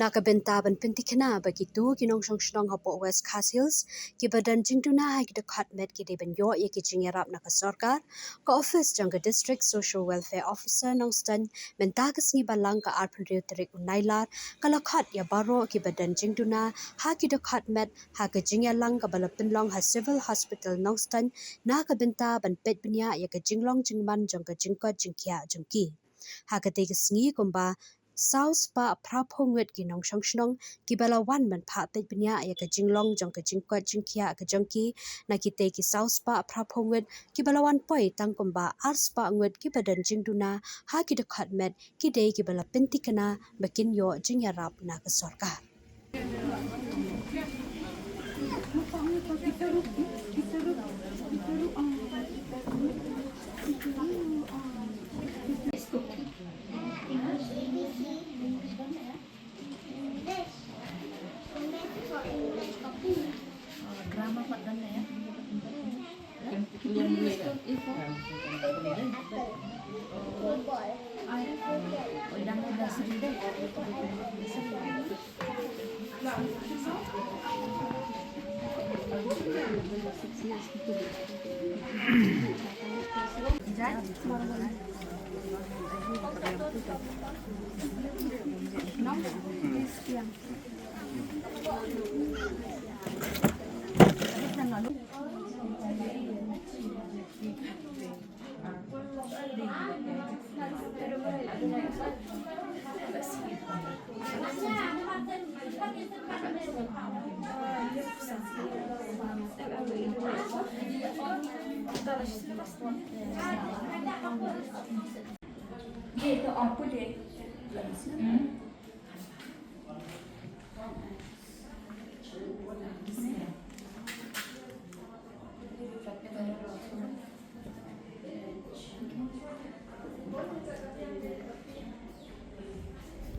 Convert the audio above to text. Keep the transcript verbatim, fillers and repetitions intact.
Ha ka bynta ban pyntikna ba kito ki nongshong shnong hapoh West Khasi Hills kiba don jingduna ha ki dkhot met ki dei ban ïoh ïa ki jingïarap na ka sorkar, ka ophis jong ka District Social Welfare Officer Nongstoiñ mynta ka sngi Balang ka arphew hynriew tarik u Nailar ka la khot ïa baroh kiba don jingduna ha ki dkhot met ha ka jingïalang kaba la pynlong ha Civil Hospital Nongstoiñ na ka bynta ban peit bniah ïa ka jinglong jingman jong ka jingkoit jingkhiah jong ki. Ha katei ka sngi kumba saw spah phra phew ngut ki nongshong shnong kiba la wan ban phah peit bniah ïa ka jinglong jong ka jingkoit jingkhiah ka jong ki. Na kitei ki saw spah phra phew ngut kiba la wan poi tang kumba ar spah ngut kiba don jingduna ha ki dkhot met ki dei kiba la pyntikna ba kin ïoh jingïarap na ka sorkar.